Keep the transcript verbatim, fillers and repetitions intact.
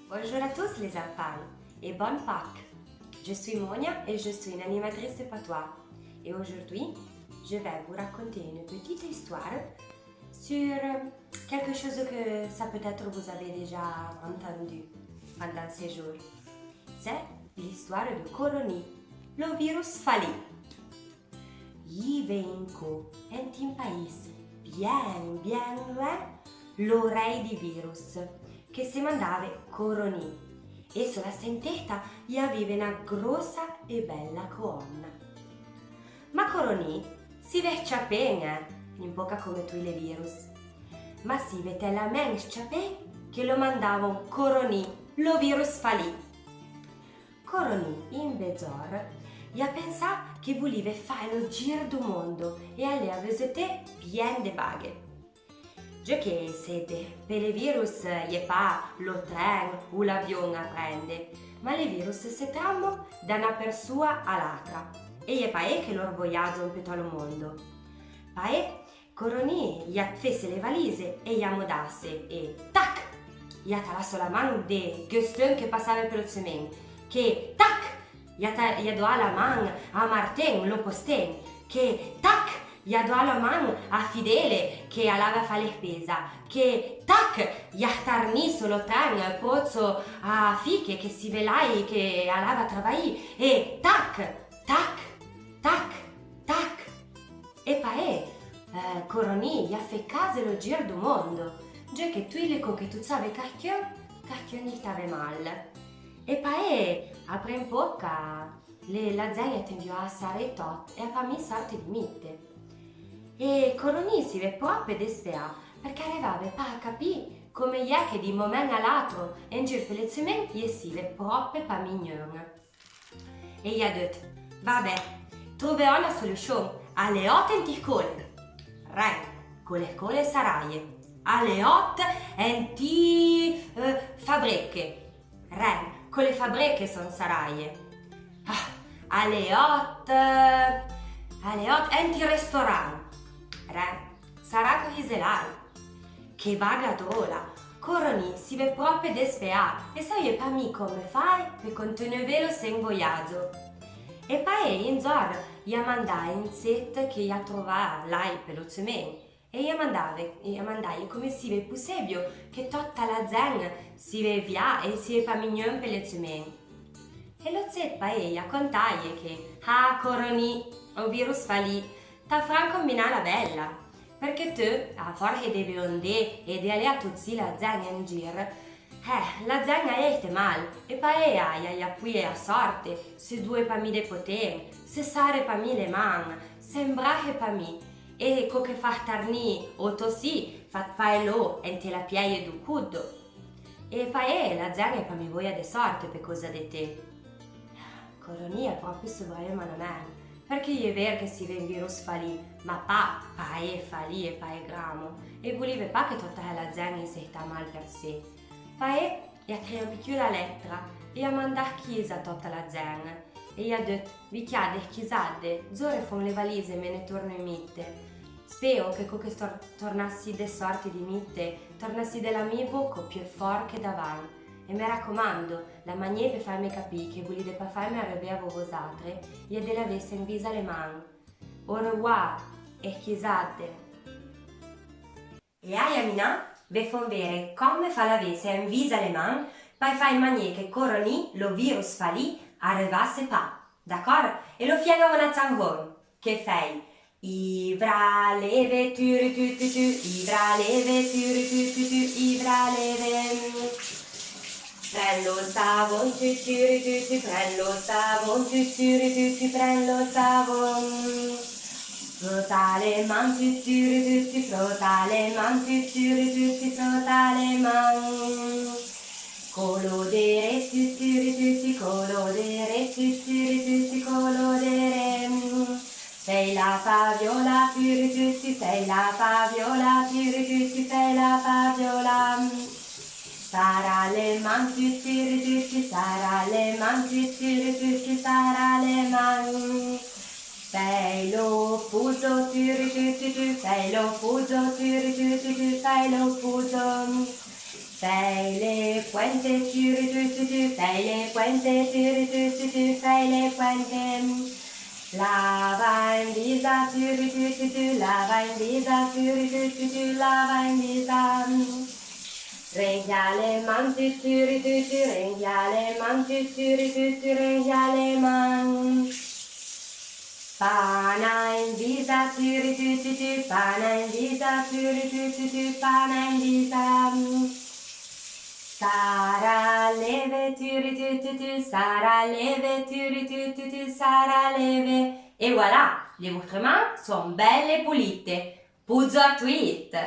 Bonjour à tous les enfants et bonne Pâques. Je suis Monia et je suis une animatrice de patois. Et aujourd'hui, je vais vous raconter une petite histoire sur quelque chose que ça peut-être vous avez déjà entendu pendant ces jours. C'est l'histoire de Coroni, lo virus falì. I ive incò, ent in país bien, bien luèn, lo rei di virus, que se mandave Coroni, e so la sen testa i avive na grossa e bella croona. Ma Coroni si ve tchapén, eh, nin poca come tui le virus. Ma si ve telamén tchapén que lo mandavon Coroni, lo virus falì. Coroni, in be dzor, i a pensà que vulive fae lo gir do mondo e alé a veuseté bien de baghe. Dze que se de, pe le virus i è pa lo tren o l'avion a prende, ma le virus se trammo da na persoa a l'atra, e i è paé que lor voiadzon pe to lo mondo. Paé Coroni i a fesse le valise e i a modasse e tac! I a talasso la man de gueuston que passave pe lo tsemen, que tac! I a ta-, i a doà la man a Marten, lo posten, que tac! I a doà la man a Fidele que alave a fa le spesa, que tac! I a starnisso lo tren prozo a Fiche que si ve lai que alave a travaì e tac! Tac! Tac! Tac! E paé, eh, Coroni i a fe caze lo gir do mondo, dze que tui le co que tutsave carquion, carquion i stave mal. E paé, apré in poca, le, la zen e tendioà a saré tot e a pa mi sorte di mitte. E Coroni si ve prope despeà, perque arevave pa a capì come i è que di momen a l'atro, en gir pe le tsemen, i essive prope pa mignon. E i a deut: Vabè, troveò na soluchon, alé ot enti scole. Ren, co le scole saraie. Alé ot enti, eh, fabreche. Ren, co le fabreche son saraie. Ah, alé ot, eh, alé ot enti restoran. Ren, sarà co i zelai. Que baga drola! Coroni si ve prope despeà e savie pa mi come fae pe continuevelo sen voiadzo. E paé in dzor i a mandà in set que i a trovà lai pe lo tsemen, e i a mandave, i a mandaie come si ve pussebio que tota la zen si ve vià e si ve pa mignon pe le tsemen. E lo set paé i a contaie que, ah, Coroni, o virus falì, ta fran combinà la bella, perque te, a forse de ve ondé e de alé a tutsì la zen en gir, eh, la zen a este mal, e paé a, i a, i a puie a sorte, se due pa mi de poten, se sare pa mi le man, se embrahe pa mi, e co que fa starnì o tossì, fa, faelo ente la pieie do cuddo. E paé, la zen e pa mi voia de sorte pe coza de te. Coroni i a prope sovraié manamen, perque i è ver que si ve un virus falì, ma pa, paé falì e paé gramo, e vulive pa que tota la zen i se sta mal per se. Paé i a crì un picciu la letra e i a mandà a chisa tota la zen, e i a deut: Vichiade, schisade, dzore fon le valise, me ne torno in mitte. Speo que co que tor-, tornassi de sorte di mitte, tornassi de la mi voco più for que davan. E me racomando, la manié pe faeme capì que volide pa faeme arrevè a vo vosatre, i è de lavesse in visa le man. Au revoir, e schisade. E aia minà, ve fon vere comme fa lavesse in visa le man, pa fà in manié que Coroni, lo virus falì, arrevasse pa. D'acor? E lo fien a una tsangon que fei: I vra leve turu tu tu tu, i vra leve turu tu tu tu, i vra leve. Pren lo savon tu turu tu tu, pren lo savon tu turu tu tu, pren lo savon. Frota le man tu turu tu tu, frota le man tu turu tu tu, frota le man. Colodere tu turu tu tu, colodere tu turu tu tu, colodere. Fei la faviola turu tu tu, fei la faviola turu tu tu, fei la faviola. Sara le man tu turu tu tu, sara le man tu turu tu tu, sara le man. Fei lo fuzo turu tu tu tu, fei lo fuzo turu tu tu tu, fei lo fuzo. Fé le pouente, turi tu tu tu, fé le pouente, turi tu tu tu, fé le pouente. Lava in visa, turi tu tu tu, lava in visa, turi tu tu tu, lava in visa. Renghia le man, tu turi tu tu, renghia le man, tu turi tu tu, renghia le man. Pana in visa, turi tu tu tu, pana in visa, turi tu tu tu, pana in visa. Sara leve, turi tu tu tu, sara leve, turi tu tu tu, sara leve. Et voilà, les vôtres mains sont belles et polites. Pouzo a tuite!